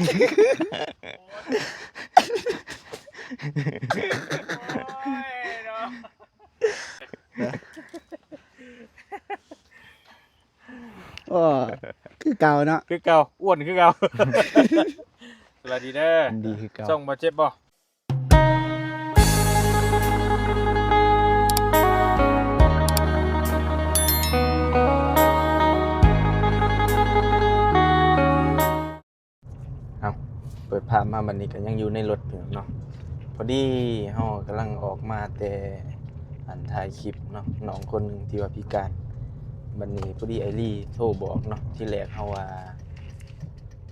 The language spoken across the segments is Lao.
ໂອ້ຍເນາະ ໂອ້ ຄືເກົ່າເນາະ ຄືເກົ່າ ອ້ວນຄືເກົ່າ. ສະບາຍດີເດີ ດີຄືເກົ່າ ຊ່ອງບໍ່ເຈັບບໍ່? ເອົາ ເປີດພາບມາບັດນີ້ກໍຍັງຢູ່ໃນລົດຢູ່ເນາະ. ພໍດີເຮົາກຳລັງອອກມາແຕ່ ອັນ ຖ່າຍຄລິບເນາະ ນ້ອງຄົນໜຶ່ງທີ່ວ່າພິການ. ບັດນີ້ພໍດີອ້າຍລີໂທບອກເນາະ ທີແລກເຮົາວ່າ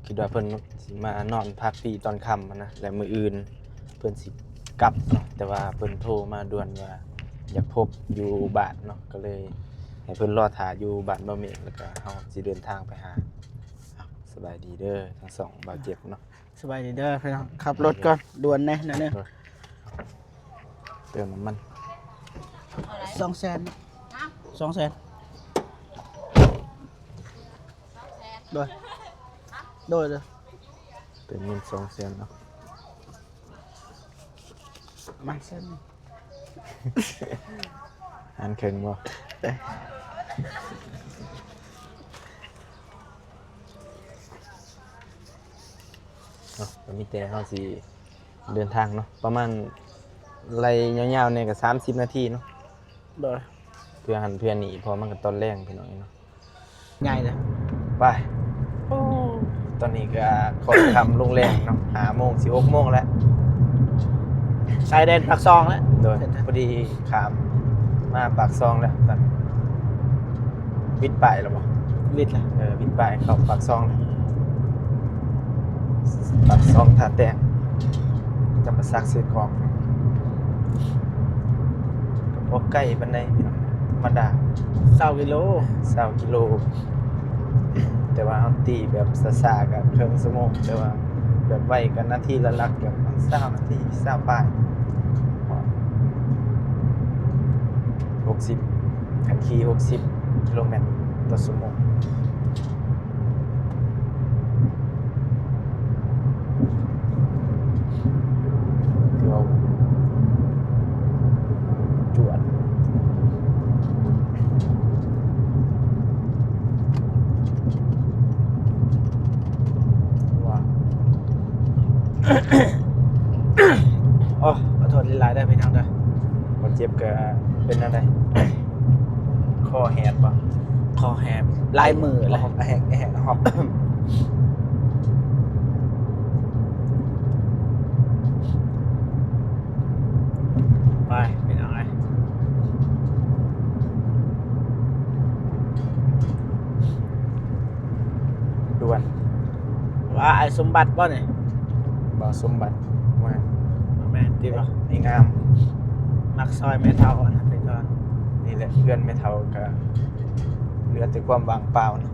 ຄິດວ່າເພິ່ນຊິມານອນພັກຟຣີຕອນຄ່ຳຫັ້ນນະ ແລະມື້ອື່ນເພິ່ນຊິກັບເນາະ ແຕ່ວ່າເພິ່ນໂທມາດ່ວນວ່າຢາກພົບຢູ່ບ້ານເນາະ ກໍເລີຍໃຫ້ເພິ່ນລໍຖ້າຢູ່ບ້ານບ່າວເມກ ແລ້ວກໍເຮົາຊິເດີນທາງໄປຫາ. ສະບາຍດີເດີທັງສອງບ່າວເຈັບເນາະ. ສະບາຍດີເດີພີ່ນ້ອງ ຂັບລົດກ່ອນ ດ່ວນແດ່ໜ້ອຍໜຶ່ງ. ເຕີມນ້ຳມັນ ສອງແສນ ສອງແສນ ໂດຍ ໂດຍ ໂດຍ ເຕີມເງິນສອງແສນເນາະ ປະມານແສນໜຶ່ງ ຫານເຄິ່ງບໍ່? ເນາະ ກໍມີແຕ່ເຮົາຊິເດີນທາງເນາະ ປະມານໄລ່ຍາວໆແດ່ກໍສາມສິບນາທີເນາະ. ໂດຍ ເພື່ອຫັ້ນເພື່ອນີ້ ເພາະມັນກໍຕອນແລງພີ່ນ້ອງເນາະ. ໃຫຍ່ເລີຍ ໄປ. ໂອ້ ຕອນນີ້ກໍຄ່ອນຄ່ຳລົງແລງເນາະ ຫ້າໂມງ ຊິຫົກໂມງແລ້ວ ຊາຍແດນປາກຊ່ອງແລ້ວ. ໂດຍ ພໍດີຂ້າມມາປາກຊ່ອງແລ້ວ ຕອນ ວິດປ້າຍແລ້ວບໍ່? ວິດແລ້ວ ເອີ ວິດປ້າຍເຂົ້າປາກຊ່ອງແລ້ວ ປາກຊ່ອງທ່າແຕງ ຈຳປາສັກເຊກອງ. ບໍ່ໄກປານໃດພີ່ນ້ອງ ທຳມະດາ ຊາວກິໂລ ຊາວກິໂລ. ແຕ່ວ່າເຮົາຕີແບບຊ້າໆກໍເຄິ່ງຊົ່ວໂມງ ແຕ່ວ່າແບບໄວກໍນາທີລະຫຼັກ ແບບຊາວນາທີ ຊາວປາຍ ຫົກສິບ ຄັນຂີ່ຫົກສິບກິໂລແມັດຕໍ່ຊົ່ວໂມງ. ເກືອບຈວດ ວ້າ ໂອ້ ຂໍໂທດຫຼາຍໆເດີພີ່ນ້ອງເດີ ຄົນເຈັບກໍເປັນແນວໃດ? ຄໍແຫບບໍ່? ຄໍແຫບ ຫຼາຍມື້ແລ້ວ ແຫກ ແຫກ ຫອກ ໄປພີ່ນ້ອງເອີຍ ດ່ວນ. ວ່າອ້າຍສົມບັດບໍ່ນີ້? ບໍ່ ສົມບັດ ບໍ່ແມ່ນ ບໍ່ແມ່ນຕິ ເອີ ບໍ່ ໄອ້ງາມ ມັກຊອຍແມ່ເຖົ້າຫັ້ນນະ ແຕ່ກ່ອນ ນີ້ແຫຼະ ເຮືອນແມ່ເຖົ້າກໍເຫຼືອແຕ່ຄວາມວ່າງເປົ່າເນາະ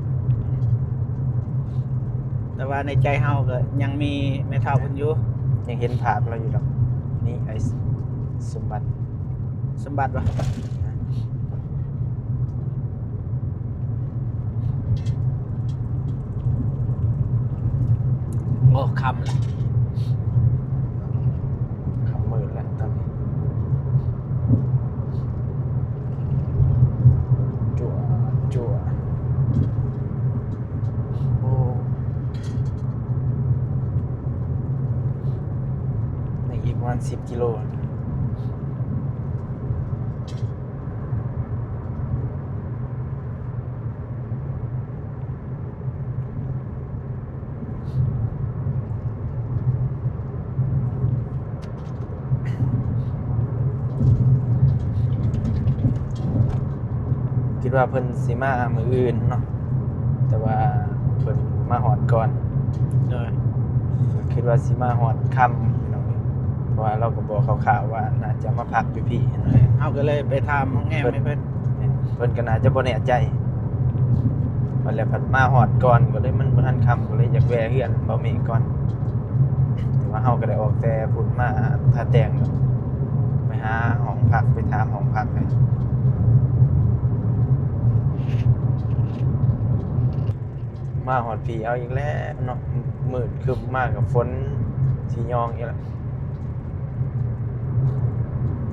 ແຕ່ວ່າໃນໃຈເຮົາກໍຍັງມີແມ່ເຖົ້າເພິ່ນຢູ່ ຍັງເຫັນພາບລາວຢູ່ດອກ ນີ້ອ້າຍສົມບັດ. ສົມບັດວະ ໂອ້ ຄ່ຳລະ ຄ່ຳມືດແລ້ວຕອນນີ້ ຈົວ ຈົວ ໂອ້ ຍັງອີກປະມານສິບກິໂລ. ຄິດວ່າເພິ່ນຊິມາມື້ອື່ນເນາະ ແຕ່ວ່າເພິ່ນມາຮອດກ່ອນ ໂດຍ ຄິດວ່າຊິມາຮອດຄ່ຳພີ່ນ້ອງເອີຍ ເພາະວ່າລາວກໍບອກຄ່າວໆວ່າໜ້າຈະມາພັກຢູ່ພີ້ ເຮົາກໍເລີຍໄປຖາມໂຮງແຮມໃຫ້ເພິ່ນ ເພິ່ນກໍໜ້າຈະບໍ່ແນ່ໃຈ ບັດແລ້ວພັດມາຮອດກ່ອນ ກໍເລີຍມັນບໍ່ທັນຄ່ຳ ກໍເລີຍຢາກແວ່ເຮືອນເບົາເມກກ່ອນ ແຕ່ວ່າເຮົາກໍໄດ້ອອກແຕ່ພຸ້ນມາທ່າແຕງ ໄປຫາຫ້ອງພັກ ໄປຖາມຫ້ອງພັກໃຫ້. ມາຮອດພີ້ເອົາອີກແລ້ວເນາະ ມືດຄຶ້ມມາກະຝົນຊິຍອງອີກແລ້ວ.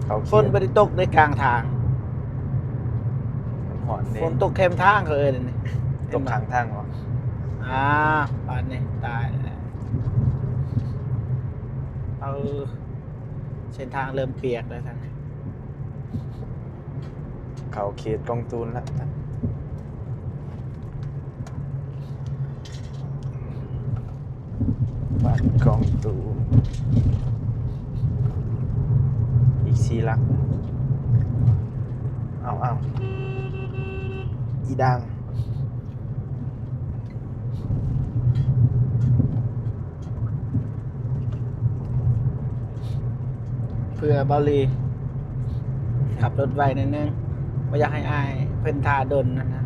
ເຂົາຂຽນ ຝົນບໍ່ໄດ້ຕົກໃນກາງທາງ ມັນຮ້ອນເດ້ ຝົນຕົກແຄມທາງ ເຂົາເອີ້ນອັນນີ້ ຕົກຂ້າງທາງບໍ? ອ່າ ບາດນີ້ຕາຍແລ້ວ ເອີ ເສັ້ນທາງເລີ່ມປຽກແລ້ວຊັ້ນ. ເຂົ້າເຂດກອງຕູນແລ້ວ ບ້ານກອງຕູນ ອີກສີ່ຫຼັກ. ເອົາ ເອົາ ອີ່ດ່າງ. ເພື່ອເບົາຫຼີຂັບລົດໄວໜ້ອຍໜຶ່ງ ບໍ່ຢາກໃຫ້ອ້າຍເພິ່ນຖ້າດົນຫັ້ນນະ.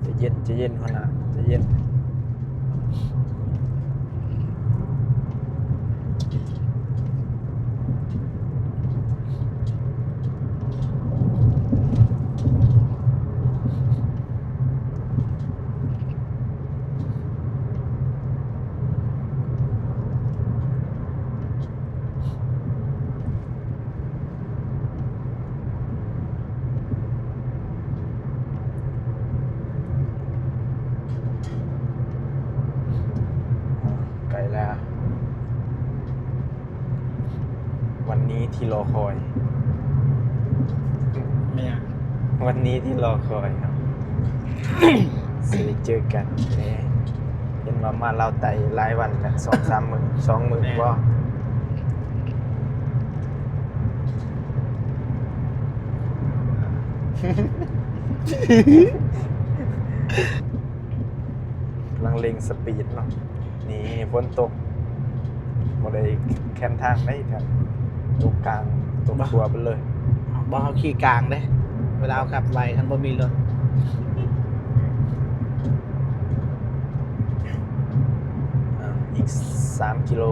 ໃຈເຢັນ ໃຈເຢັນ ຫົວໜ້າ ໃຈເຢັນ. ໃກ້ແລ້ວ ວັນນີ້ທີ່ລໍຄອຍ. ແມ່ນຫຍັງ? ວັນນີ້ທີ່ລໍຄອຍເນາະ ຊິໄດ້ເຈີກັນ. ເຫັນວ່າມາລາວໃຕ້ຫຼາຍວັນແລ້ວ ສອງສາມມື້ ສອງມື້ ແມ່ນ ບໍ່? ກຳລັງເລັ່ງສະປີດເນາະ. ນີ້ຝົນຕົກ ບໍ່ໄດ້ແຄມທາງໃດ໋ ແຖວຕົກກາງ ຕົກ ບໍ່ ທົ່ວໄປເລີຍ. ບໍ່ ເຮົາຂີ່ກາງເດ້ ເວລາເຮົາຂັບໄວ ຄັນບໍ່ມີລົດ. ອ່າ ອີກສາມກິໂລ.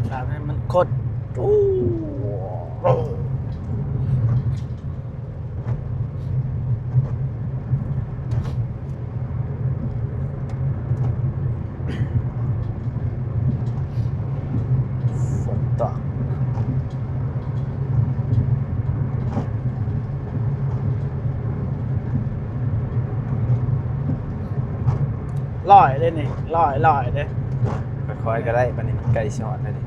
ທາງນັ້ນມັນຄົດ ໂອ້ ຝົນຕົກ ລອຍເດ້ນີ້ ລອຍ ລອຍເດ້. ຄ່ອຍໆກໍໄດ້ ບັດນີ້ມັນໃກ້ຊິຮອດແລ້ວນີ້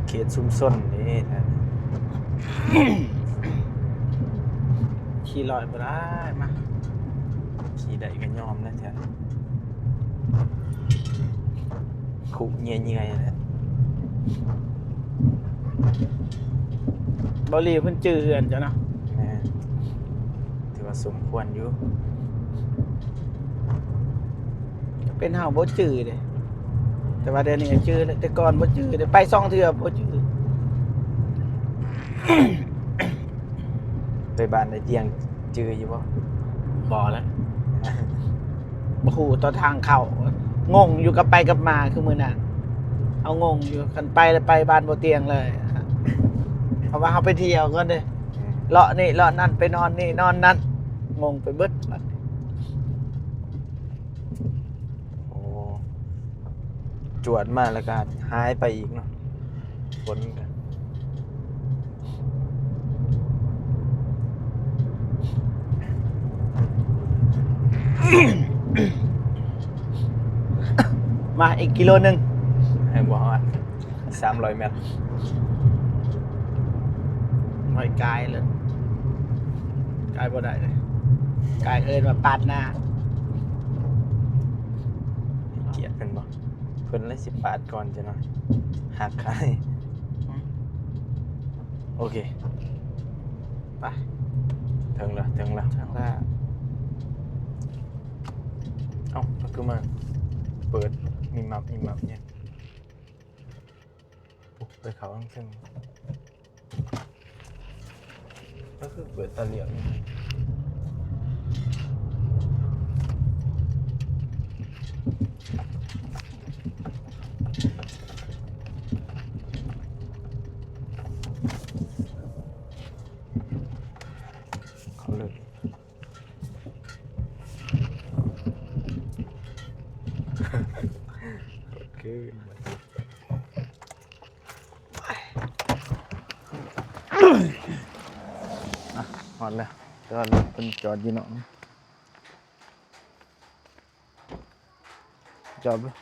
ເຂດຊຸມຊົນນີ້ ຂີ່ລອຍບໍ່ໄດ້ ມາ ຂີ່ໄດ້ກໍຍອມແລ້ວແທ້ ຄຸເຫຍື່ອຍໆແລ້ວ. ເບົາຫຼີເພິ່ນຈື່ເຮືອນເຈົ້າເນາະ. ແມ່ນ ຖືວ່າສົມຄວນຢູ່. ເປັນເຮົາບໍ່ຈື່ເດ້ ແຕ່ວ່າດຽວນີ້ຈື່ແລ້ວ ແຕ່ກ່ອນບໍ່ຈື່ເດ້ ໄປສອງເທື່ອບໍ່ຈື່. ໄປບ້ານໄອ້ຕຽງຈື່ຢູ່ບໍ່? ບໍ່ແລ້ວ ບໍ່ຮູ້ຕໍ່ທາງເຂົ້າ ງົງຢູ່ກັບໄປກັບມາຄືມື້ນັ້ນ ເຮົາງົງຢູ່ ຄັນໄປແລ້ວໄປບ້ານບໍ່ຕຽງເລີຍ ເພາະວ່າເຮົາໄປທ່ຽວກ່ອນເດ້ ເລາະນີ້ເລາະນັ້ນ ໄປນອນນີ້ນອນນັ້ນ ງົງໄປເບິດ. ໂອ້ ຈວດມາແລ້ວກໍຫາຍໄປອີກເນາະ ຝົນກໍ ມາອີກກິໂລໜຶ່ງ ໃຫ້ບໍ່ຮອດ ສາມຮ້ອຍແມັດ ໄວ້ກາຍເລີຍ ກາຍບໍ່ໄດ້ເລີຍ ກາຍເອີ້ນວ່າປາດໜ້າ. ກຽດເພິ່ນບໍ່? ເພິ່ນເລີຍຊິປາດກ່ອນຈັກໜ້ອຍ ຫັກຂາຍ. ໂອເຄ ໄປ ເຖິງແລ້ວ ເຖິງແລ້ວ ເຖິງແລ້ວ. ເອົ້າ ມັນຄືມາເປີດມິບມັບມິບມັບຫຍັງ? ໂອ້ ໄປເຂົ້າທາງເທິງ ມັນຄືເປີດຕາຫຼຽງ. ອດແລ້ວ ແຕ່ວ່າລົດເພິ່ນຈອດຢູ່ນອກ ຈອດເບິ່ງ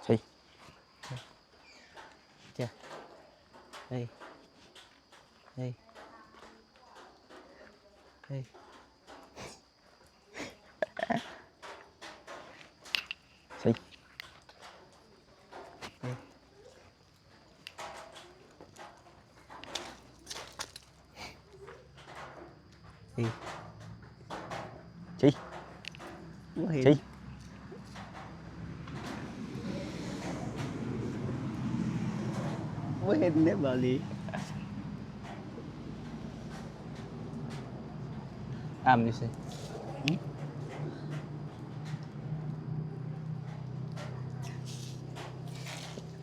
ໃສ່ ເຈົ້າ ເຮີ້ຍ ເຮີ້ຍ ເຮີ້ຍ. ໃສ່ ໃສ່ ໃສ່ ບໍ່ເຫັນ ໃສ່ ບໍ່ເຫັນເດ້ ບ່າວລີ. ອ້າມຢູ່ໃສ? ຫຶ?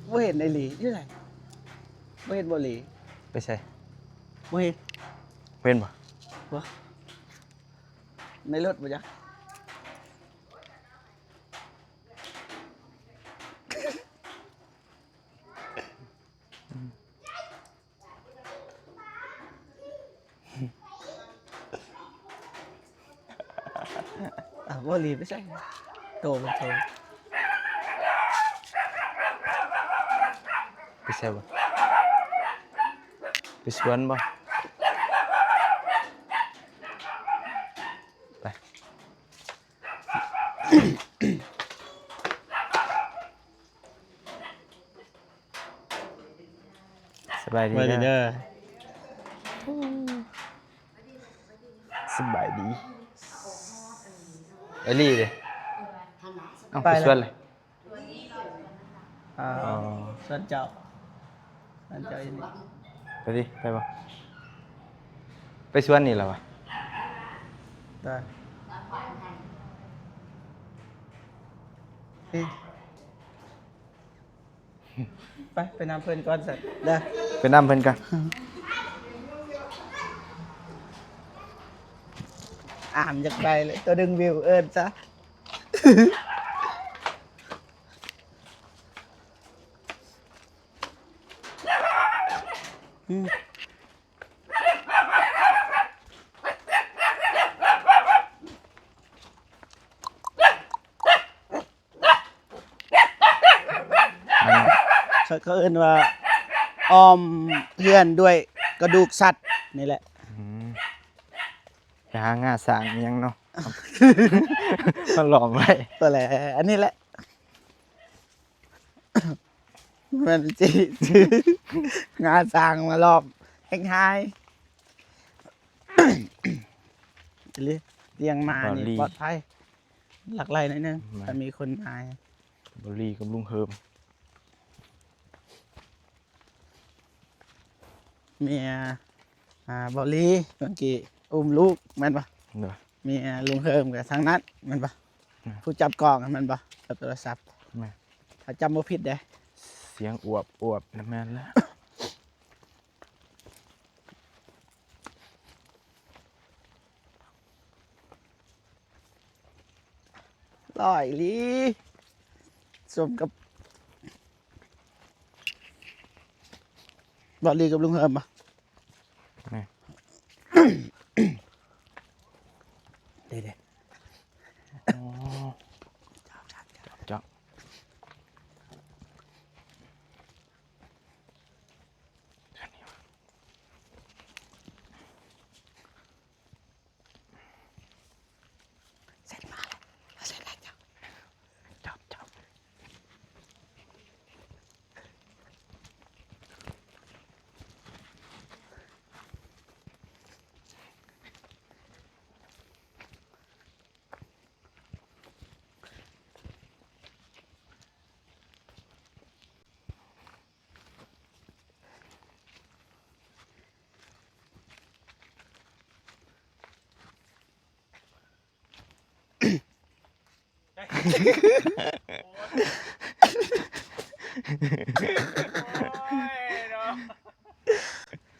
ບໍ່ເຫັນໄດ໋ລີ ຢູ່ໃສ? ບໍ່ເຫັນບໍ່ລີ? ໄປໃສ? ບໍ່ເຫັນ ເຫັນບໍ່? ບໍ່ ໃນລົດບໍ່ຈັກ. ອ້າວ ບໍ່ລີໄປໃສ? ໂຕມັນໂຕ ໄປໃສບໍ່? ໄປສວນບໍ່? ໄປ. ສະບາຍດີ ສະບາຍດີເດີ ເດີ ສະບາຍດີ ເອີລີເດ້. ເອົ້າ ໄປ ໄປສວນເລີຍ ເອີ ອໍ ສວນເຈົ້າ ສວນເຈົ້າຢູ່ນີ້ ໄປຕິ ໄປບໍ່? ໄປສວນນີ້ລະວະ ໄປ ເອີ. ໄປ ໄປນຳເພິ່ນກ່ອນຊັ້ນເດີ ໄປນຳເພິ່ນກ່ອນ. ອ້າມຢາກໄປເລີຍ ຕົວດຶງວິວເອີ້ນຊະ ອືມ. ເຂົາ ເຂົາເອີ້ນວ່າອ້ອມເຮືອນດ້ວຍກະດູກສັດນີ້ແຫຼະ. ອືມ ໄປຫາງາຊ້າງອີ່ຫຍັງເນາະ ມາລ້ອມໄວ້ ຕົວແຫຼະ ອັນນີ້ແຫຼະ ແມ່ນຊິ ງາຊ້າງມາລ້ອມແຮງຮ້າຍ ລ້ຽງໝານີ້ປອດໄພ. ຫຼັກໄຫຼໜ້ອຍໜຶ່ງ ແມ່ນ ຖ້າມີຄົນມາ ບ່າວລີກັບລຸງເຮີມ ເມຍ ອ່າ ບ່າວລີ ເມື່ອກີ້ອຸ້ມລູກແມ່ນບໍ່? ໂດຍ ເມຍລຸງເຮີມກໍທາງນັ້ນແມ່ນບໍ່? ແມ່ນ ຜູ້ຈັບກ້ອງຫັ້ນແມ່ນບໍ່? ຈັບໂທລະສັບ ແມ່ນ ຖ້າຈຳບໍ່ຜິດເດ້ ສຽງອວບໆ ນະ ແມ່ນແລ້ວ. ຫຼໍ່ອີ່ຫຼີ ສົມກັບ ບ່າວລີກັບລຸງເຮີມບໍ່? ນີ້ ເດ້ໆ ອໍ ເຈົ້າ ເຈົ້າ ເຈົ້າ. ເສັດມາແລ້ວ ເອົາເສັດແລ້ວເຈົ້າ ເຈົ້າ ເຈົ້າ.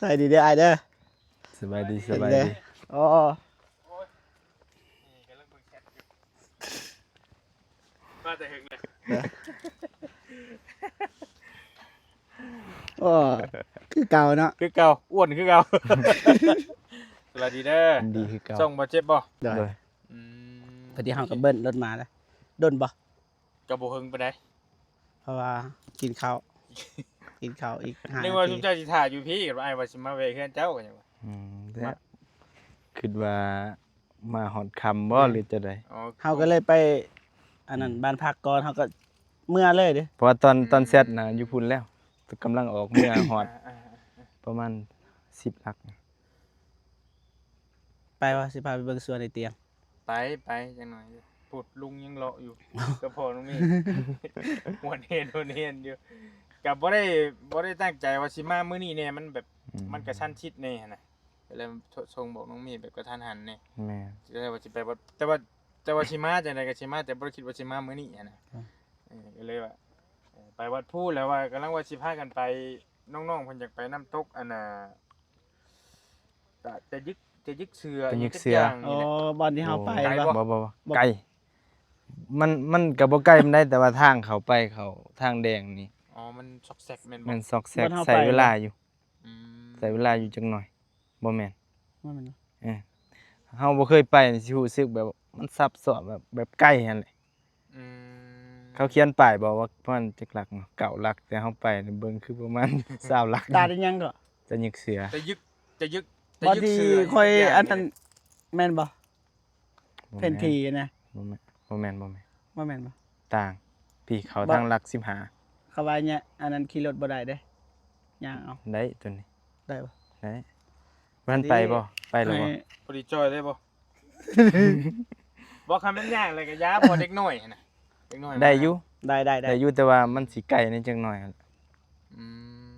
ສະບາຍດີເດີອ້າຍເດີ ສະບາຍດີ ສະບາຍດີ ໂອ້. ມາແຕ່ເຖິງເລີຍ ໂອ້ ຄືເກົ່າເນາະ ຄືເກົ່າ ອ້ວນຄືເກົ່າ. ສະບາຍດີເດີ ດີຄືເກົ່າ ຊ່ອງບໍ່ເຈັບບໍ່? ໂດຍ ໂດຍ ອືມ ພໍດີເຮົາກໍເບິ່ນລົດມາແລ້ວ ດົນບໍ່? ກໍບໍ່ເຖິງປານໃດ ເພາະວ່າກິນເຂົ້າ ກິນເຂົ້າອີກຫ້ານາທີ ນຶກວ່າຊຸມເຈົ້າຊິຖ້າຢູ່ພີ້ ອ້າຍວ່າຊິມາແວ່ເຮືອນເຈົ້າ ກໍຍັງວ່າ ອືມ ມາ ຄິດວ່າມາຮອດຄ່ຳບໍ່ ຫຼືຈັ່ງໃດ? ເຮົາກໍເລີຍໄປອັນນັ້ນ ອືມ ບ້ານພັກກ່ອນ ເຮົາກໍເມືອເລີຍເດ້ ເພາະວ່າຕອນ ອືມ ຕອນແຊັດນະຢູ່ພຸ້ນແລ້ວ ກຳລັງອອກເມືອຮອດ ອ່າໆໆໆ ປະມານສິບຫຼັກ. ໄປວະ ຊິພາໄປເບິ່ງສວນໄອ້ຕຽງ ໄປ ໄປຈັກໜ້ອຍ ພຸດລຸງຍັງເລາະຢູ່ ກັບພໍ່ນ້ອງມີ ມ່ວນເຮນ ມ່ວນເຮນຢູ່ ກໍບໍ່ໄດ້ ບໍ່ໄດ້ຕັ້ງໃຈວ່າຊິມາມື້ນີ້ແດ່ ມັນແບບ ອືມ ມັນກະຊັ້ນຊິດແດ່ຫັ້ນນະ ກໍເລີຍໂທສົ່ງບອກນ້ອງມີແບບກະທັນຫັນແດ່ ແມ່ນ ກໍເລີຍວ່າຊິໄປວັດ ແຕ່ວ່າ ແຕ່ວ່າຊິມາຈັ່ງໃດກໍຊິມາ ແຕ່ບໍ່ໄດ້ຄິດວ່າຊິມາມື້ນີ້ຫັ້ນນະ ອືມ ເອີ ກໍເລີຍວ່າ ເອີ ໄປວັດພູແລ້ວວ່າ ກຳລັງວ່າຊິພາກັນໄປ ນ້ອງໆເພິ່ນຢາກໄປນ້ຳຕົກ ອັນນ່າ ຈະ ຈະຍຶກ ຈະຍຶກເສືອ ຈະຍຶກເສືອ ອີ່ຫຍັງຈັກຢ່າງນີ້ແຫຼະ ອໍ ບ່ອນທີ່ເຮົາໄປ ໂອ້ ໄກບໍ່? ບໍ່ ບໍ່ ບໍ່ ບໍ່ ບໍ່ໄກ ມັນ ມັນກໍບໍ່ໄກປານໃດ ແຕ່ວ່າທາງເຂົ້າໄປ ເຂົ້າທາງແດງນີ້ ອໍ ມັນຊອກແຊກແມ່ນບໍ່? ແມ່ນ ຊອກແຊກ ບ່ອນເຮົາໄປ ໃຊ້ເວລາຢູ່ ອືມ ໃຊ້ເວລາຢູ່ຈັກໜ້ອຍ ບໍ່ແມ່ນ ບໍ່ແມ່ນເນາະ ເອີ ເຮົາບໍ່ເຄີຍໄປ ຊິຮູ້ສຶກແບບມັນຊັບຊ້ອນ ແບບ ແບບໄກຫັ້ນແຫຼະ ອືມ ເຂົາຂຽນປ້າຍບອກວ່າປະມານຈັກຫຼັກເນາະ ເກົ້າຫຼັກ ແຕ່ເຮົາໄປເບິ່ງຄືປະມານຊາວຫຼັກ ຕາດອີ່ຫຍັງເກາະ? ຈະຍຶກເສືອ ຈະຍຶກ ຈະຍຶກ ຈະຍຶກເສືອ ບ່ອນທີ່ຂ້ອຍອັນນັ້ນ ແມ່ນບໍ່? ບໍ່ແມ່ນ ແຜນທີ່ນະ ບໍ່ແມ່ນ ບໍ່ແມ່ນ ບໍ່ແມ່ນ ບໍ່ແມ່ນບໍ່? ຕ່າງ ພີ້ເຂົ້າທາງຫຼັກສິບຫ້າ ເຂົາວ່າເນຍ ອັນນັ້ນຂີ່ລົດບໍ່ໄດ້ເດ້ ຍ່າງເອົາ ໄດ້ໂຕນີ້ ໄດ້ບໍ່? ໄດ້ ມັນໄປບໍ່? ໄປແລ້ວບໍ່? ພໍດີຈ່ອຍໄດ້ບໍ່? ບໍ່ ຄັນແມ່ນຍ່າງແລ້ວກໍຢ່າ ເພາະເດັກນ້ອຍຫັ້ນນະ ເດັກນ້ອຍ ໄດ້ຢູ່ ໄດ້ ໄດ້ ໄດ້ ໄດ້ຢູ່ ແຕ່ວ່າມັນຊິໄກແດ່ຈັກໜ້ອຍ ອືມ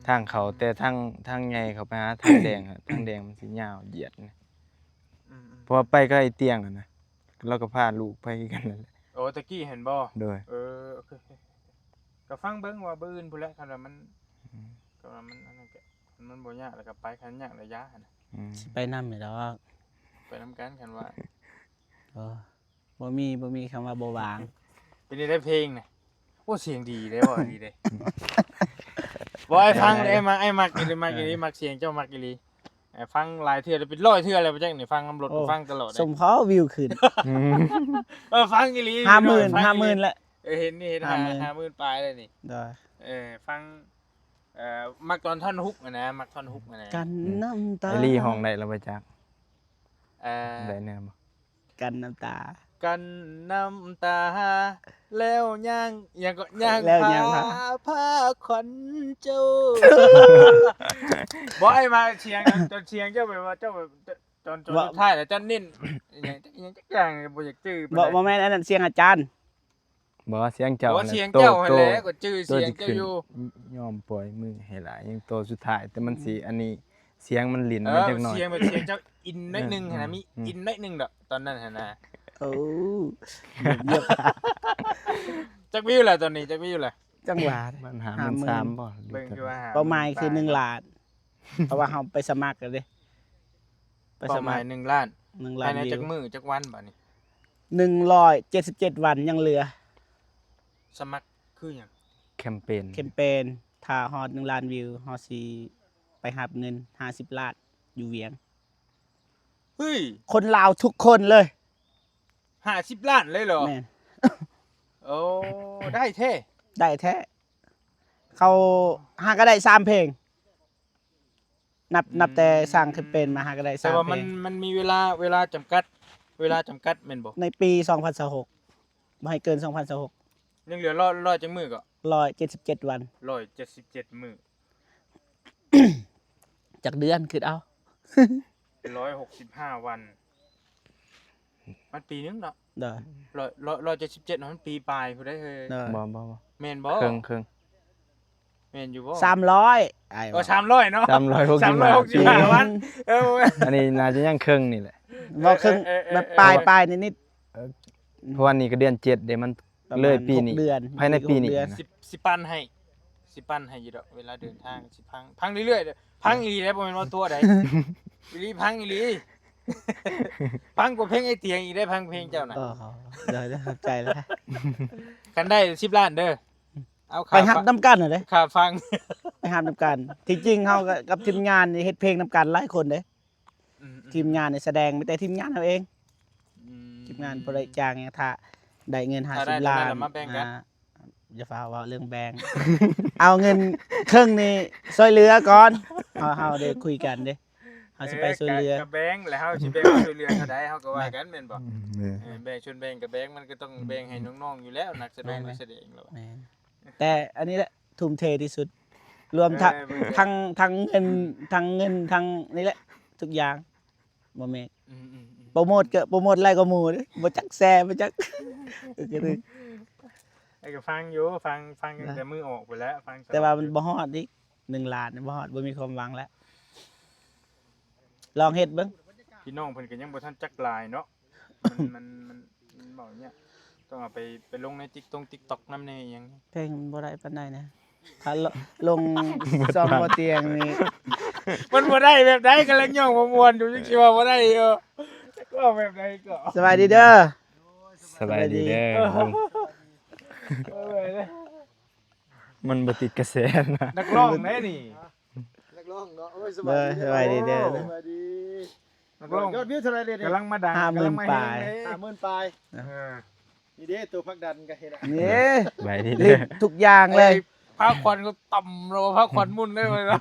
ທາງເຂົ້າ ແຕ່ທາງ ທາງໃຫຍ່ເຂົ້າໄປຫາທາງແດງ ທາງແດງມັນຊິຍາວຢຽດ ອືມໆ ເພາະວ່າໄປກັບໄອ້ຕຽງຫັ້ນນະ ລາວກໍພາລູກໄປຄືກັນນັ້ນແຫຼະ ໂອ້ ຕະກີ້ຫັ້ນບໍ່? ໂດຍ ເອີ ໂອເຄ ກໍຟັງເບິ່ງວ່າມື້ອື່ນພຸ້ນແຫຼະ ຄັນວ່າມັນ ອືມ ກໍວ່າມັນອັນນັ້ນ ມັນບໍ່ຍາກແລ້ວກໍໄປ ຄັນຍາກແລ້ວຢ່າຫັ້ນນະ ອືມ ຊິໄປນຳຢູ່ດອກ ໄປນຳກັນ ຄັນວ່າ ໂອ້ ບໍ່ມີ ບໍ່ມີຄຳວ່າບໍ່ວ່າງ ເປັນໄດ້ເພງນະ ໂອ້ ສຽງດີເດ້ ເວົ້າດີເດ້ ບໍ່ ອ້າຍຟັງເດ້ ອ້າຍມັກ ອ້າຍມັກອີ່ຫຼີ ມັກອີ່ຫຼີ ມັກສຽງເຈົ້າ ມັກອີ່ຫຼີ ເອີ ຟັງຫຼາຍເທື່ອແລ້ວ ເປັນຮ້ອຍເທື່ອແລ້ວ ບໍ່ຈັກນີ້ ຟັງນຳລົດ ໂອ້ ຟັງຕະຫຼອດເດ້ ສົມພໍວິວຂຶ້ນ ເອີ ຟັງອີ່ຫຼີ ຫ້າໝື່ນ ຫ້າໝື່ນແຫຼະ ເອີ ເຫັນນີ້ ເຫັນ ຫ້າໝື່ນ ຫ້າໝື່ນປາຍແລ້ວນີ້ ໂດຍ ເອີ ຟັງ ເອີ ມັກຕອນທ່ອນຮຸກຫັ້ນນະ ມັກທ່ອນຮຸກຫັ້ນນະ ກັນນ້ຳຕາ ອືມ ໄອ້ລີຮ້ອງໄດ້ແລ້ວບໍ່ຈັກ ເອີ ໄດ້ແນ່ບໍ່? ກັນນ້ຳຕາ ກັນນ້ຳຕາ ແລ້ວຍ່າງ ຫຍັງເກາະ ຍ່າງ ແລ້ວຍ່າງພາ ພາ ພາຂວັນເຈົ້າ ບໍ່ ອ້າຍມາສຽງ ຕອນສຽງເຈົ້າແບບວ່າເຈົ້າແບບ ຕອນ ຕອນສຸດທ້າຍແລ້ວເຈົ້າເນັ້ນ ອີ່ຫຍັງ ອີ່ຫຍັງຈັກຢ່າງ ບໍ່ຢາກຈື່ປານໃດ ບໍ່ ບໍ່ແມ່ນ ອັນນັ້ນສຽງອາຈານ ບໍ່ ສຽງເຈົ້າ ບໍ່ ສຽງເຈົ້າຫັ້ນແຫຼະ ໂຕ ກໍຈື່ສຽງເຈົ້າຢູ່ ຍອມປ່ອຍມືໃຫ້ຫຼາຍ ຍັງໂຕສຸດທ້າຍ ແຕ່ມັນຊິ ອືມ ອັນນີ້ ສຽງມັນຫຼິ້ນ ເອີ ມັນຈັກໜ້ອຍ ສຽງ ສຽງເຈົ້າອິນໜ້ອຍໜຶ່ງ ເອີ ຫັ້ນນະ ມີ ອືມ ອິນໜ້ອຍໜຶ່ງດອກ ຕອນນັ້ນຫັ້ນນະ ໂອ້ ຢຽບໆ ຈັກວິວລະຕອນນີ້ ຈັກວິວລະ? ຈັງຫວະ ມັນຫ້າໝື່ນສາມບໍ່? ເບິ່ງຄືວ່າ ເປົ້າໝາຍຄືໜຶ່ງລ້ານ ເພາະວ່າເຮົາໄປສະໝັກແລ້ວເດ້ ໄປສະໝັກ ເປົ້າໝາຍໜຶ່ງລ້ານ ໜຶ່ງລ້ານ ພາຍໃນຈັກມື້ຈັກວັນບາດນີ້? ໜຶ່ງຮ້ອຍເຈັດສິບເຈັດວັນຍັງເຫຼືອ ສະໝັກຄືຫຍັງ? ແຄມເປນ ແຄມເປນ ຖ້າຮອດໜຶ່ງລ້ານວິວ ເຮົາຊິໄປຮັບເງິນຫ້າສິບລ້ານຢູ່ວຽງ ເຮີ້ຍ ຄົນລາວທຸກຄົນເລີຍ ຫ້າສິບລ້ານເລີຍເຫລອ? ແມ່ນ ໂອ້ ໄດ້ແທ້ ໄດ້ແທ້ ເຂົາຫາກໍໄດ້ສາມເພງ ນັບ ອືມ ນັບແຕ່ສ້າງຂຶ້ນເປັນມາຫາກໍໄດ້ສາມເພງ ແຕ່ວ່າມັນ ມັນມີເວລາ ເວລາຈຳກັດ ເວລາຈຳກັດແມ່ນບໍ່? ໃນປີສອງພັນຊາວຫົກ ບໍ່ໃຫ້ເກີນສອງພັນຊາວຫົກ ຍັງເຫຼືອຮ້ອຍ ຮ້ອຍຈັກມື້ເກາະ? ຮ້ອຍເຈັດສິບເຈັດວັນ ຮ້ອຍເຈັດສິບເຈັດມື້ ຈັກເດືອນ ຄິດເອົາ ຮ້ອຍຫົກສິບຫ້າວັນ ມັນປີໜຶ່ງເນາະ ໂດຍ ຮ້ອຍ ຮ້ອຍ ຮ້ອຍເຈັດສິບເຈັດມັນປີປາຍພຸ້ນເດ້ເຮີ້ຍ ໂດຍ ບໍ່ ບໍ່ ບໍ່ ແມ່ນບໍ່? ເຄິ່ງ ເຄິ່ງ ແມ່ນຢູ່ບໍ່? ສາມຮ້ອຍ ອ້າຍ ເອີ ວ່າ ສາມຮ້ອຍເນາະ ສາມຮ້ອຍຫົກສິບຫ້າ ສາມຮ້ອຍຫົກສິບຫ້າວັນ ເອີ ອັນນີ້ໜ້າຈະຍັງເຄິ່ງນີ້ແຫຼະ ບໍ່ເຄິ່ງ ເອີ ເອີ ແບບປາຍ ເອີ ປາຍນິດໆ ເອີ ເພາະວ່ານີ້ກໍເດືອນເຈັດເດ້ ມັນເລີຍປີນີ້ ພາຍໃນປີນີ້ ສິບ ຊິປັ່ນໃຫ້ ຊິປັ່ນໃຫ້ຢູ່ດອກ ເວລາເດີນທາງຊິພັງ ພັງເລື້ອຍໆເດີ້ ພັງອີ່ຫຼີເດ້ ບໍ່ແມ່ນວ່າຕົວໃດ ອີ່ຫຼີ ພັງອີ່ຫຼີ ພັງກວ່າເພງໄອ້ຕຽງອີກເດ້ ພັງເພງເຈົ້ານະ ໂອ້ ເດີໆ ຂອບໃຈຫຼາຍ ຄັນໄດ້ສິບລ້ານເດີ ເອົາ ໄປຮັບນຳກັນຫັ້ນເດ້ ຄ່າຟັງ ໄປ ຮັບນຳກັນ. ທີ່ຈິງເຮົາກໍກັບທີມງານນີ້ເຮັດເພງນຳກັນຫຼາຍຄົນເດ້. ອືມໆ ທີມງານນີ້ສະແດງມີແຕ່ທີມງານເຮົາເອງ. ອືມ ທີມງານບໍ່ໄດ້ຈ້າງຫຍັງ ຖ້າໄດ້ເງິນຫ້າສິບລ້ານ ຖ້າໄດ້ຕົວນັ້ນລະມາແບ່ງກັນ. ອ່າ ຢ່າຟ້າວເວົ້າເລື່ອງແບ່ງ ເອົາເງິນເຄິ່ງນີ້ຊ່ວຍເຫຼືອກ່ອນ. ເຮົາ ເຮົາໄດ້ຄຸຍກັນເດ້ ເຮົາຊິໄປຊ່ວຍເຫຼືອ. ເອີ ກະ ກະແບ່ງ ແລ້ວເຮົາຊິແບ່ງຊ່ວຍເຫຼືອເທົ່າໃດ ເຮົາກໍວ່າກັນແມ່ນບໍ່? ອືມ ເອີ ແບ່ງສ່ວນແບ່ງກະແບ່ງ ມັນກໍຕ້ອງແບ່ງໃຫ້ນ້ອງໆຢູ່ແລ້ວ ນັກສະແດງ ແມ່ນ ນັກສະແດງແລ້ວ. ແມ່ນ ແຕ່ອັນນີ້ແຫຼະ ທຸ່ມເທທີ່ສຸດ ລວມທັງ ເອີ ທັງ ທັງເງິນ ທັງເງິນ ທັງນີ້ແຫຼະ ທຸກຢ່າງ ບໍ່ແມ່ນ ອືມໆໆ ໂປຣໂມດກໍໂປຣໂມດຫຼາຍກວ່າໝູ່ເດ້ ບໍ່ຈັກແຊ ບໍ່ຈັກ ເອີ ກໍຟັງຢູ່ ຟັງ ຟັງຕັ້ງແຕ່ມື້ອອກພຸ້ນແຫຼະ ຟັງຕະຫຼອດ ແຕ່ວ່າມັນບໍ່ຮອດອີກ ໜຶ່ງລ້ານບໍ່ຮອດ ບໍ່ມີຄວາມຫວັງແລ້ວ ລອງເຮັດເບິ່ງ. ພີ່ນ້ອງເພິ່ນກໍຍັງບໍ່ທັນຈັກຫຼາຍເນາະ ມັນ ມັນ ມັນ ມັນເວົ້າຫຍັງ ຕ້ອງເອົາໄປ ໄປລົງໃນຕິກຕົງຕິກຕັອກນຳແດ່ຫຍັງ ເພງມັນບໍ່ໄດ້ປານໃດນະ ຖ້າລົງ ລົງຊ່ອງບໍ່ຕຽງນີ້ ມັນບໍ່ໄດ້ແບບໃດ ກຳລັງຍ້ອງບໍ່ມ່ວນຢູ່ ຍັງຊິວ່າບໍ່ໄດ້ຢູ່ ຈັກເວົ້າແບບໃດກໍ. ສະບາຍດີເດີ ສະບາຍດີເດີ ເອີ ມັນບໍ່ຕິດກະແສນະ ນັກຮ້ອງເດ້ນີ້ ນັກຮ້ອງເນາະ ໂອ້ຍ ສະບາຍດີ ເດີ ສະບາຍດີເດີ ໂອ້ ສະບາຍດີ ນັກຮ້ອງ ຍອດວິວເທົ່າໃດເດ? ກຳລັງມາດັງ ຫ້າໝື່ນ ກຳລັງມາແຮງ ປາຍ ເດ້ ຫ້າໝື່ນປາຍ ເອີ ນີ້ເດ້ ໂຕຜັກດັນກໍເຫັນລະ ນີ້ ສະບາຍດີເດີ ເຫຼັ້ນທຸກຢ່າງເລີຍ ເອີ ພາຂວັນກໍຕ່ຳແລ້ວ ພາຂວັນໝຸ່ນເລີຍ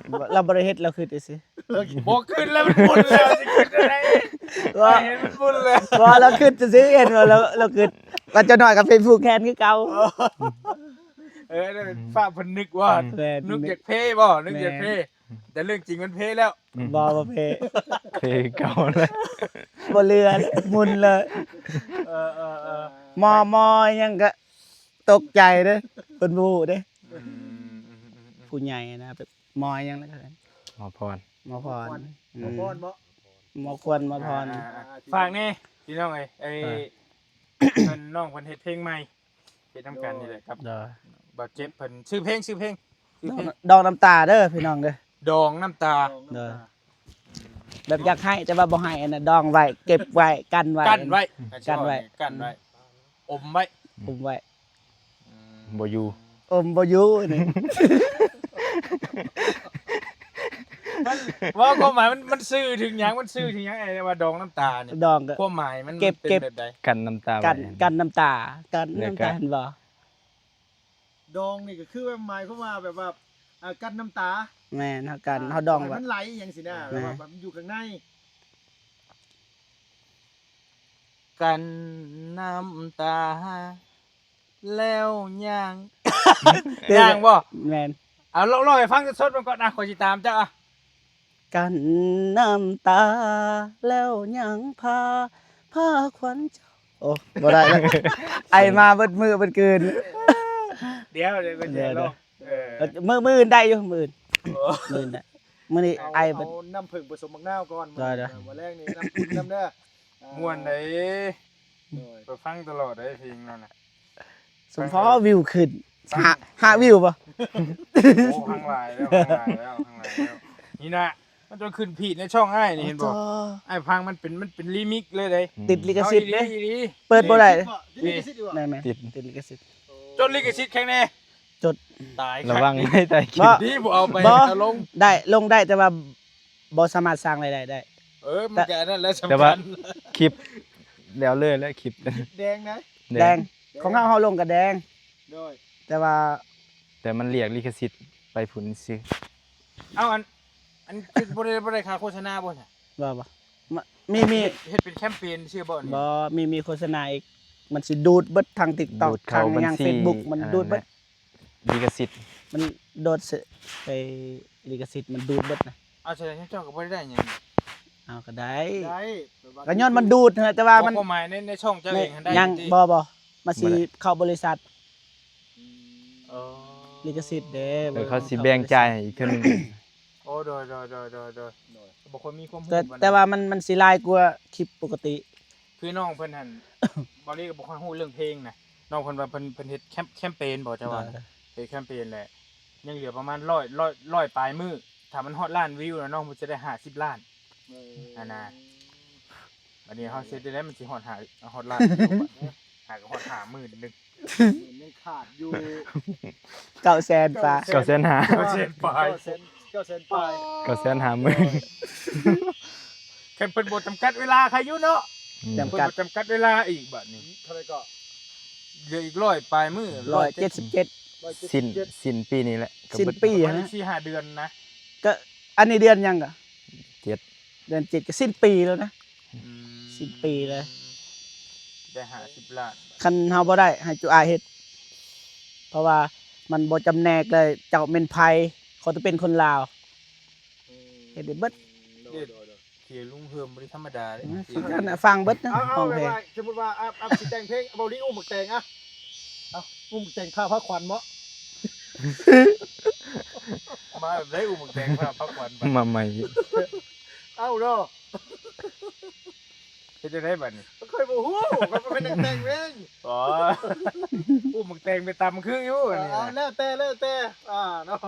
ລາວບໍ່ໄດ້ເຮັດ ລາວຄິດຊື່ໆ ບໍ່ຄິດແລ້ວ ມັນໝຸ່ນແລ້ວ ຊິຄິດຈັ່ງໃດ ວ່າ ເຫັນມັນໝຸ່ນແລ້ວ ວ່າລາວຄິດຊື່ໆ ເຫັນວ່າລາວ ລາວຄິດ ວ່າຈັກໜ້ອຍກໍເປັນຜູ້ແຄນຄືເກົ່າ ເອີ ຟ້າເພິ່ນນຶກວ່າ ອືມ ແມ່ນ ນຶກຢາກເພບໍ່ ນຶກຢາກເພ ແມ່ນ ແຕ່ເລື່ອງຈິງມັນເພແລ້ວ ອືມ ບໍ່ ບໍ່ເພ ເພເກົ່າເລີຍ ບໍ່ເຫຼືອ ໝຸ່ນເລີຍ ເອີ ເອີ ເອີ ໝໍ ໝໍຫຍັງກະຕົກໃຈເດ້ ເພິ່ນບໍ່ຮູ້ເດ້ ອືມ ອືມ ອືມ ອືມ ຜູ້ໃຫຍ່ນະ ແບບໝໍຫຍັງນະ ໝໍພອນ ໝໍພອນ ໝໍພອນ ອືມ ໝໍພອນບໍ? ໝໍຄວນ ໝໍພອນ ອ່າໆໆ ຝາກແດ່ພີ່ນ້ອງເອີຍ ໄອ້ ອ່າ ເພິ່ນ ນ້ອງເພິ່ນເຮັດເພງໃໝ່ ເຮັດນຳກັນນີ້ແຫຼະກັບ ໂດຍ ບ່າວເຈັບເພິ່ນ ຊື່ເພງ ຊື່ເພງ ຊື່ເພງ ດອງ ດອງນ້ຳຕາເດີພີ່ນ້ອງເດີ ດອງນ້ຳຕາ ໂດຍ ແບບຢາກໃຫ້ແຕ່ວ່າບໍ່ໃຫ້ ອັນນັ້ນດອງໄວ້ ເກັບໄວ້ ກັນໄວ້ ກັນໄວ້ ກັນໄວ້ ກັນໄວ້ ອົມໄວ້ ອົມໄວ້ ອືມ ບໍ່ຢູ່ ອົມບໍ່ຢູ່ນີ້ ມັນ ເວົ້າຄວາມໝາຍມັນ ມັນສື່ເຖິງຫຍັງ ມັນສື່ເຖິງຫຍັງ ໄອ້ວ່າດອງນ້ຳຕານີ້ ດອງກໍ ຄວາມໝາຍມັນ ເກັບ ມັນເປັນແບບໃດ? ກັນນ້ຳຕາ ກັນ ໄວ້ ກັນນ້ຳຕາ ກັນນ້ຳຕາ ແລ້ວກໍ ເຫັນບໍ່? ດອງນີ້ກໍຄືແບບ ໝາຍຄວາມວ່າແບບວ່າ ອ່າ ກັນນ້ຳຕາ ແມ່ນ ເຮົາກັນ ອ່າ ເຮົາດອງ ບໍ່ໃຫ້ມັນໄຫຼຫຍັງຊີ້ນະ ແມ່ນ ແບບວ່າມັນຢູ່ຂ້າງໃນ ກັນນ້ຳຕາ ແລ້ວຍ່າງ ຍ່າງບໍ່? ແມ່ນ ເອົາ ລອງ ລອງໃຫ້ຟັງສົດໆ ເບິ່ງກ່ອນນະ ຂ້ອຍຊິຕາມເຈົ້າ ອ່ະ ກັນນ້ຳຕາ ແລ້ວຍັງພາ ພາຂວັນເຈົ້າ ໂອ້ ບໍ່ໄດ້ແລ້ວ ໄອມາເບິດມື້ເບິດຄືນ ດຽວ ດຽວ ດຽວ ດຽວ ເອີ ມື້ ມື້ອື່ນໄດ້ຢູ່ ມື້ອື່ນ ໂອ້ ມື້ອື່ນໄດ້ ມື້ນີ້ໄອເບິດ ເອົານ້ຳເຜິ້ງປະສົມບັກນາວກ່ອນ ໄດ້ ມື້ແລງນີ້ນ້ຳອຸ່ນນຳເດີ ມ່ວນເດ້ ໂດຍ ຂ້ອຍຟັງຕະຫຼອດເດ້ເພງນັ້ນນະ ສົມພໍວິວຂຶ້ນ ຫ້າ ຫ້າວິວບໍ່? ໂອ້ ຟັງຫຼາຍແລ້ວ ຟັງຫຼາຍແລ້ວ ຟັງຫຼາຍແລ້ວ ນີ້ນະ ມັນຈະຂຶ້ນພີດໃນຊ່ອງອ້າຍນີ້ ເຫັນບໍ່? ໂອ້ ອ້າຍຟັງມັນເປັນ ມັນເປັນຣີມິກເລີຍເດ້ ອືມ ຕິດລິຂະສິດເດ້ ເອົາອີ່ຫຼີ ອີ່ຫຼີ ເປີດບໍ່ໄດ້ ຕິດ ລິຂະສິດຢູ່ ແມ່ນໆ ຕິດ ຕິດລິຂະສິດ ຈົດລິຂະສິດແຂງແນ່ ຈົດ ຕາຍ ລະວັງໃຫ້ໄດ້ຄລິບ ບໍ່ ດີບໍ່ເອົາໄປ ບໍ່ ເອົາລົງ ໄດ້ ລົງໄດ້ ແຕ່ວ່າບໍ່ສາມາດສ້າງລາຍໄດ້ໄດ້ ເອີ ມັນກໍອັນນັ້ນແຫຼະ ແຕ່ ສຳຄັນ ແຕ່ວ່າຄລິບແລ້ວເລີຍແຫຼະ ຄລິບ ຄລິບແດງນະ ແດງ ແດງ ຂອງເຮົາ ເຮົາລົງກໍແດງ ໂດຍ ແຕ່ວ່າ ແຕ່ມັນລຽກລິຂະສິດໄປພຸ້ນຊື່ ເອົ້າ ອັນ ອັນ ຄືບໍ່ໄດ້ ບໍ່ໄດ້ຄ່າໂຄສະນາບໍ່ຊະ? ບໍ່ ບໍ່ ມະ ມີ ມີ ເຮັດ ເຮັດເປັນແຄມເປນຊື່ບໍ່ນີ້? ບໍ່ ມີ ມີໂຄສະນາອີກ ມັນຊິດູດເບິດທາງຕິກຕັອກ ທາງຫຍັງ ເຟສບຸກ ມັນດູດເບິດ ລິຂະສິດ ມັນໂດດເສ ໄອ້ລິຂະສິດມັນດູດເບິດນະ ເອົາ ສະແດງເຈົ້າກໍບໍ່ໄດ້ໄດ້ຫຍັງ ເອົາ ກໍໄດ້ ໄດ້ ກໍຍ້ອນມັນດູດຫັ້ນແຫຼະ ແຕ່ວ່າມັນ ຄວາມໝາຍໃນ ໃນຊ່ອງເຈົ້າເອງຫັ້ນໄດ້ ຍັງ ບໍ່ ບໍ່ ມັນຊິເຂົ້າບໍລິສັດ ອືມ ເອີ ລິຂະສິດເດ້ ເອີ ເຂົາຊິແບ່ງຈ່າຍໃຫ້ອີກເທື່ອໜຶ່ງ ໂອ້ ໂດຍ ໂດຍ ບໍ່ຄ່ອຍມີຄວາມຮູ້ ແຕ່ ປານໃດ ແຕ່ວ່າມັນ ມັນຊິຫຼາຍກວ່າຄລິບປົກກະຕິ ຄືນ້ອງເພິ່ນຫັ້ນ ເບົາລີກໍບໍ່ຄ່ອຍຮູ້ເລື່ອງເພງນະ ນ້ອງເພິ່ນວ່າເພິ່ນ ເພິ່ນເຮັດແຄມ ແຄມເປນບໍ່ ເຈົ້າວ່າ ໂດຍ ເຮັດແຄມເປນແຫຼະ ຍັງເຫຼືອປະມານຮ້ອຍ ຮ້ອຍ ຮ້ອຍປາຍມື້ ຖ້າມັນຮອດລ້ານວິວແລ້ວ ນ້ອງເພິ່ນຈະໄດ້ຫ້າສິບລ້ານ ເອີ ຫັ້ນນະ ບັດນີ້ເຮົາຊິເຮັດຈັ່ງໃດມັນຊິຮອດຫ້າ ຮອດລ້ານວິວ ຫາກໍຮອດຫ້າໝື່ນໜຶ່ງ ຍັງຂາດຢູ່ ເກົ້າແສນປາຍ ເກົ້າແສນຫ້າ ເກົ້າແສນປາຍ ເກົ້າແສນ ເກົ້າແສນປາຍ ເກົ້າແສນຫ້າໝື່ນ ຄັນເພິ່ນບໍ່ຈຳກັດເວລາໃຄຢູ່ເນາະ ອືມ ຈຳກັດ ເພິ່ນບໍ່ຈຳກັດເວລາອີກບາດນີ້ ເທົ່າໃດກໍ ເຫຼືອອີກຮ້ອຍປາຍມື້ ຮ້ອຍເຈັດສິບເຈັດ ສິ້ນ ສິ້ນປີນີ້ແຫຼະ ສິ້ນປີ ກໍເບິດ ປະມານສີ່ຫ້າເດືອນນະ ກໍອັນນີ້ເດືອນຫຍັງກະ ເຈັດ ເດືອນເຈັດກໍສິ້ນປີແລ້ວນະ ອືມ ສິ້ນປີເລີຍ ໄດ້ຫ້າສິບລ້ານ ຄັນເຮົາບໍ່ໄດ້ ໃຫ້ຈຸອາຍເຮັດ ເພາະວ່າມັນບໍ່ຈຳແນກເລີຍ ເຈົ້າແມ່ນໃຜ ຂໍແຕ່ເປັນຄົນລາວ ອືມ ເຮັດໄດ້ເບິດ ໂດຍ ໂດຍ ໂດຍ ເຂຍລຸງເຮີມບໍ່ໄດ້ທຳມະດາເດ້ ອືມ ຟັງເບິດນະ ເອົາ ຮ້ອງເພງ ແບບວ່າ ສົມມຸດວ່າ ອາ ອາ ຊິແຕ່ງເພງ ເບົາລີອຸ້ມບັກແຕງ ອະ ເອົາ ອຸ້ມບັກແຕງພາພັກຂວັນເນາະ ມາແບບໃດອຸ້ມບັກແຕງພາພັກຂວັນ ມາໃໝ່ ເອົາເນາະ ເຮັດຈັ່ງໃດບາດນີ້ ຂ້ອຍບໍ່ຮູ້ ຂ້ອຍບໍ່ແມ່ນນັກແຕ່ງເພງ ອໍ ອຸ້ມບັກແຕງໄປຕຳຄືຢູ່ ເອີ ອັນນີ້ ເອົາ ແລ້ວແຕ່ ແລ້ວແຕ່ ອ່າ ເນາະ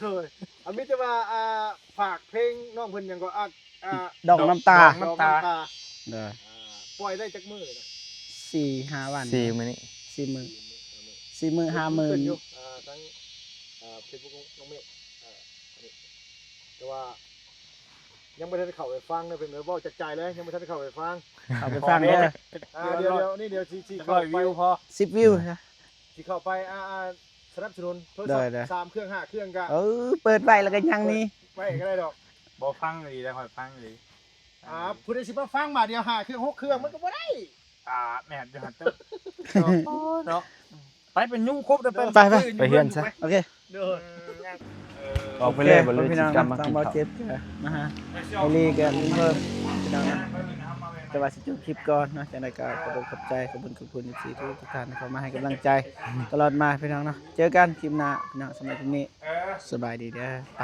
ໂດຍ ອາ ມີແຕ່ວ່າ ອ່າ ຝາກເພງນ້ອງເພິ່ນຫຍັງກໍ ອ່າ ອ່າ ດອກນ້ຳຕາ ດອກນ້ຳຕາ ດອກນ້ຳຕາ ໂດຍ ອ່າ ປ່ອຍໄດ້ຈັກມື້ລະ ສີ່ຫ້າວັນ ສີ່ມື້ນີ້ ສີ່ມື້ ສີ່ມື້ ຫ້າໝື່ນ ຂຶ້ນຢູ່ ອ່າ ທາງ ອ່າ ເຟສບຸກນ້ອງເມກ ອ່າ ອັນນີ້ ແຕ່ວ່າ ຍັງບໍ່ທັນໄດ້ເຂົ້າໄປຟັງເດີ ເພິ່ນເວົ້າຈາກໃຈເລີຍ ຍັງບໍ່ທັນໄດ້ເຂົ້າໄປຟັງ ເຂົ້າໄປຟັງເດີ ອ່າ ດຽວ ດຽວນີ້ ດຽວຊິ ຊິເຂົ້າໄປ ສິບວິວ ສິເຂົ້າໄປ ອ່າ ອ່າ ສະໜັບສະໜູນໂທລະສັບ ໂດຍ ໂດຍ ສາມເຄື່ອງ ຫ້າເຄື່ອງກະ ເອີ ເປີດໄວ້ແລ້ວກໍຍັງນີ້ ເປີດໄວ້ກໍໄດ້ດອກ ບໍ່ຟັງອີ່ຫຼີແລ້ວ ຂ້ອຍຟັງອີ່ຫຼີ ອ່າ ຜູ້ໃດຊິມາຟັງບາດດຽວ ຫ້າເຄື່ອງ ຫົກເຄື່ອງ ມັນກໍບໍ່ໄດ້ ອ່າ ແມ່ນຢູ່ຫັ້ນເຕີ ເນາະ ໄປເປັນຍຸງຄົບເດີ ໄປ ໄປ ໄປ ໄປເຮືອນຊະ ໂອເຄ ໂດຍ ເອີ ອອກໄປເລີຍ ໂອເຄ ບໍ່ເລີຍ ພີ່ນ້ອງ ຊິກັບມາກິນເຂົ້າ ຕາມບ່າວເຈັບ ມາຫາ ໄອລີກັບລຸງເພີ່ມ ພີ່ນ້ອງນະ ແຕ່ວ່າຊິຈົບຄລິບກ່ອນເນາະ ຈັ່ງໃດກໍຂອບອົກຂອບໃຈ ຂອບຄຸນ ຂອບຄຸນເອັຟຊີທຸກໆທ່ານທີ່ເຂົ້າມາໃຫ້ກຳລັງໃຈຕະຫຼອດມາ ພີ່ນ້ອງເນາະ ເຈີກັນຄລິບໜ້າ ພີ່ນ້ອງ ສຳລັບຄລິບນີ້ ສະບາຍດີເດີ ໄປ